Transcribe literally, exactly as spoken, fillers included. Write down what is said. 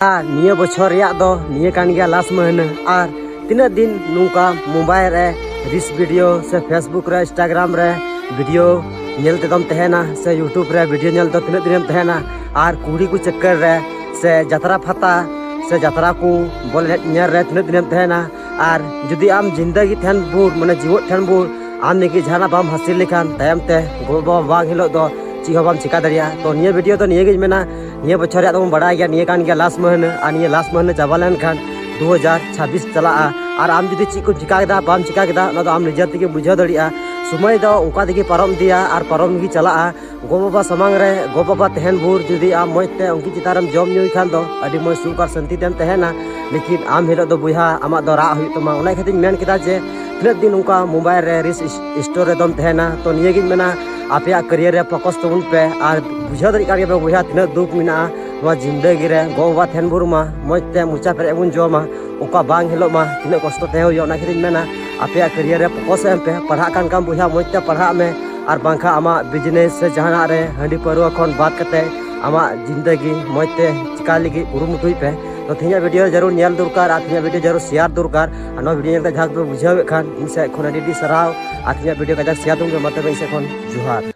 ᱟᱨ ᱱᱤᱭᱟᱹ ᱵᱚᱪᱷᱚᱨ ᱨᱮᱭᱟᱜ ᱫᱚ ᱱᱤᱭᱟᱹ ᱠᱟᱱ ᱜᱮᱭᱟ ᱞᱟᱥᱴ ᱢᱟᱹᱦᱱᱟᱹ᱾ ᱟᱨ ᱛᱤᱱᱟᱹᱜ ᱫᱤᱱ ᱱᱚᱝᱠᱟ ᱢᱳᱵᱟᱭᱤᱞ ᱨᱮ ᱨᱤᱞᱥ ᱵᱷᱤᱰᱤᱭᱳ ᱥᱮ ᱯᱷᱮᱥᱵᱩᱠ ᱨᱮ, ᱤᱱᱥᱴᱟᱜᱨᱟᱢ ᱨᱮ ᱵᱷᱤᱰᱤᱭᱳ ᱧᱮᱞ ᱛᱮᱫᱚᱢ ᱛᱟᱦᱮᱱᱟ, ᱥᱮ ᱭᱩᱴᱩᱵᱽ ᱨᱮ ᱵᱷᱤᱰᱤᱭᱳ ᱧᱮᱞ ᱫᱚ ᱛᱤᱱᱟᱹᱜ ᱫᱤᱱᱮᱢ ᱛᱟᱦᱮᱱᱟ? ᱟᱨ ᱠᱩᱲᱤ ᱠᱚ ᱪᱟᱹᱠᱠᱟᱹᱨ ᱨᱮ, ᱥᱮ ᱡᱟᱛᱨᱟ ᱯᱷᱟᱛᱟ, ᱥᱮ ᱡᱟᱛᱨᱟ ᱠᱚ ᱵᱚᱞ ᱮᱱᱮᱡ ᱧᱮᱞ ᱨᱮ ᱛᱤᱱᱟᱹᱜ ᱫᱤᱱᱮᱢ ᱛᱟᱦᱮᱱᱟ? ᱟᱨ ᱡᱩᱫᱤ ᱟᱢ ᱡᱤᱱᱫᱟᱹᱜᱤ ᱴᱷᱮᱱ ᱵᱷᱳᱨ, ᱢᱟᱱᱮ ᱡᱤᱣᱮᱫ ᱴᱷᱮᱱ ᱵᱷᱳᱨ ᱟᱢ ᱞᱟᱹᱜᱤᱫ ᱡᱟᱦᱟᱱᱟᱜ ᱵᱟᱢ ᱦᱟᱹᱥᱤᱞ ᱞᱮᱠᱷᱟᱱ, ᱛᱟᱭᱚᱢ ᱛᱮ ᱜᱚ-ᱵᱟᱵᱟ ᱵᱟᱝ ᱦᱤᱞᱳᱜ ᱫᱚ ᱪᱮᱫ ᱦᱚᱸ ᱵᱟᱢ ᱪᱮᱠᱟ ᱫᱟᱲᱮᱭᱟᱜᱼᱟ᱾ ᱛᱚ ᱱᱤᱭᱟᱹ ᱵᱷᱤᱰᱤᱭᱳ ᱫᱚ ᱱᱤᱭᱟᱹ ᱜᱤᱧ ᱢᱮᱱᱟ, ᱱᱤᱭᱟᱹ ᱵᱚᱪᱷᱚᱨ ᱨᱮᱭᱟᱜ ᱫᱚᱵᱚᱱ ᱵᱟᱲᱟᱭ ᱜᱮᱭᱟ, ᱱᱤᱭᱟᱹ ᱠᱟᱱ ᱜᱮᱭᱟ ᱞᱟᱥᱴ ᱢᱟᱹᱦᱱᱟᱹ᱾ ᱟᱨ ᱱᱤᱭᱟᱹ ᱞᱟᱥᱴ ᱢᱟᱹᱦᱱᱟᱹ ᱪᱟᱵᱟ ᱞᱮᱱᱠᱷᱟᱱ ᱫᱩ ᱦᱟᱡᱟᱨ ᱪᱷᱟᱵᱵᱤᱥ ᱪᱟᱞᱟᱜᱼᱟ᱾ ᱟᱨ ᱟᱢ ᱡᱩᱫᱤ ᱪᱮᱫ ᱠᱚᱢ ᱪᱮᱠᱟ ᱠᱮᱫᱟ, ᱵᱟᱢ ᱪᱮᱠᱟ ᱠᱮᱫᱟ, ᱚᱱᱟ ᱫᱚ ᱟᱢ ᱱᱤᱡᱮ ᱛᱮᱜᱮ ᱵᱩᱡᱷᱟᱹᱣ ᱫᱟᱲᱮᱭᱟᱜᱼᱟ᱾ ᱥᱚᱢᱚᱭ ᱫᱚ ᱚᱱᱠᱟ ᱛᱮᱜᱮ ᱯᱟᱨᱚᱢ ᱤᱫᱤᱭᱟ ᱟᱨ ᱯᱟᱨᱚᱢ ᱜᱮ ᱪᱟᱞᱟᱜᱼᱟ᱾ ᱜᱚ-ᱵᱟᱵᱟ ᱥᱟᱢᱟᱝ ᱨᱮ, ᱜᱚ-ᱵᱟᱵᱟ ᱛᱟᱦᱮᱱ ᱵᱷᱳᱨ ᱡᱩᱫᱤ ᱟᱢ ᱢᱚᱡᱽ ᱛᱮ ᱩᱱᱠᱤᱱ ᱪᱮᱛᱟᱱ ᱨᱮᱢ ᱡᱚᱢ ᱧᱩᱭ ᱠᱷᱟᱱ ᱫᱚ ᱟᱹᱰᱤ ᱢᱚᱡᱽ ᱥᱩᱠ ᱟᱨ ᱥᱟᱹᱱᱛᱤ ᱛᱮᱢ ᱛᱟᱦᱮᱱᱟ᱾ ᱞᱮᱠᱤᱱ ᱟᱢ ᱦᱤᱞᱳᱜ ᱫᱚ ᱵᱚᱭᱦᱟ ᱟᱢᱟᱜ ᱫᱚ ᱨᱟᱜ ᱦᱩᱭᱩᱜ ᱛᱟᱢᱟ᱾ ᱚᱱᱟ ᱠᱷᱟᱹᱛᱤᱨ ᱤᱧ ᱢᱮᱱ ᱠᱮᱫᱟ ᱡᱮ ᱛᱤᱱᱟᱹᱜ ᱫᱤᱱ ᱚᱱᱠᱟ ᱢᱳᱵᱟᱭᱤᱞ ᱨᱮ ᱨᱤᱞᱥ ᱤᱥ-, ᱥᱴᱳᱨ ᱨᱮᱫᱚᱢ ᱛᱟᱦᱮᱱᱟ? ᱛᱚ ᱱᱤᱭᱟᱹᱜᱤᱧ ᱢᱮᱱᱟ, ᱟᱯᱮᱭᱟᱜ ᱠᱮᱨᱤᱭᱟᱨ ᱨᱮ ᱯᱷᱳᱠᱟᱥ ᱛᱟᱵᱚᱱ ᱯᱮ᱾ ᱟᱨ ᱵᱩᱡᱷᱟᱹᱣ ᱫᱟᱲᱮᱭᱟᱜ ᱠᱟᱱ ᱜᱮᱭᱟ ᱯᱮ ᱵᱚᱭᱦᱟ, ᱛᱤᱱᱟᱹᱜ ᱫᱩᱠ ᱢᱮᱱᱟᱜᱼᱟ ᱱᱚᱣᱟ ᱡᱤᱱᱫᱟᱹᱜᱤ ᱨᱮ᱾ ᱜᱚ-ᱵᱟᱵᱟ ᱛᱟᱦᱮᱱ ᱵᱷᱳᱨ ᱢᱟ ᱢᱚᱡᱽ ᱛᱮ ᱢᱚᱪᱟ ᱯᱮᱨᱮᱡ ᱵᱚᱱ ᱡᱚᱢᱟ, ᱚᱱᱠᱟ ᱵᱟᱝ ᱦᱤᱞᱳᱜ ᱢᱟ ᱛᱤᱱᱟᱹᱜ ᱠᱚᱥᱴᱚ ᱛᱟᱦᱮᱸ ᱦᱩᱭᱩᱜᱼᱟ᱾ ᱚᱱᱟ ᱠᱷᱟᱹᱛᱤᱨ ᱤᱧ ᱢᱮᱱᱟ, ᱟᱯᱮᱭᱟᱜ ᱠᱮᱨᱤᱭᱟᱨ ᱨᱮ ᱯᱷᱳᱠᱟᱥ ᱮᱢ ᱯᱮ᱾ ᱯᱟᱲᱦᱟᱜ ᱠᱟᱱ ᱠᱷᱟᱱ ᱵᱚᱭᱦᱟ, ᱢᱚᱡᱽ ᱛᱮ ᱯᱟᱲᱦᱟᱜ ᱢᱮ, ᱟᱨ ᱵᱟᱝᱠᱷᱟᱱ ᱟᱢᱟᱜ ᱵᱤᱡᱽᱱᱮᱥ ᱥᱮ ᱡᱟᱦᱟᱱᱟᱜ ᱨᱮ ᱦᱟᱺᱰᱤ ᱯᱟᱹᱨᱣᱟᱹ ᱠᱷᱚᱱ ᱵᱟᱫ ᱠᱟᱛᱮ ᱟᱢᱟᱜ ᱡᱤᱱᱫᱟᱹᱜᱤ ᱢᱚᱡᱽ ᱛᱮ ᱪᱤᱠᱟ ᱞᱟᱹᱜᱤᱫ ᱠᱩᱨᱩᱢᱩᱴᱩᱭ ᱯᱮ᱾ ᱛᱚ ᱛᱮᱦᱮᱧᱟᱜ ᱵᱷᱤᱰᱤᱭᱳ ᱡᱟᱹᱨᱩᱲ ᱧᱮᱞ ᱫᱚᱨᱠᱟᱨ ᱟᱨ ᱛᱮᱦᱮᱧᱟᱜ ᱵᱷᱤᱰᱤᱭᱳ ᱡᱟᱹᱨᱩᱲ ᱥᱮᱭᱟᱨ ᱫᱚᱨᱠᱟᱨ᱾ ᱟᱨ ᱱᱚᱣᱟ ᱵᱷᱤᱰᱤᱭᱳ ᱧᱮᱞ ᱠᱟᱛᱮ ᱡᱟᱦᱟᱸ ᱜᱮᱯᱮ ᱵᱩᱡᱷᱟᱹᱣᱮᱫ ᱠᱷᱟᱱ, ᱤᱧ ᱥᱮᱫ ᱠᱷᱚᱱ ᱟᱹᱰᱤ ᱟᱹᱰᱤ ᱥᱟᱨᱦᱟᱣ᱾ ᱟᱨ ᱛᱮᱦᱮᱧᱟᱜ ᱵᱷᱤᱰᱤᱭᱳ ᱠᱟᱡᱟᱠ ᱥᱮᱭᱟᱨ ᱛᱟᱵᱚᱱ ᱯᱮ᱾ ᱢᱟ ᱛᱚᱵᱮ ᱤᱧ ᱥᱮᱫ ᱠᱷᱚᱱ ᱡᱚᱦᱟᱨ᱾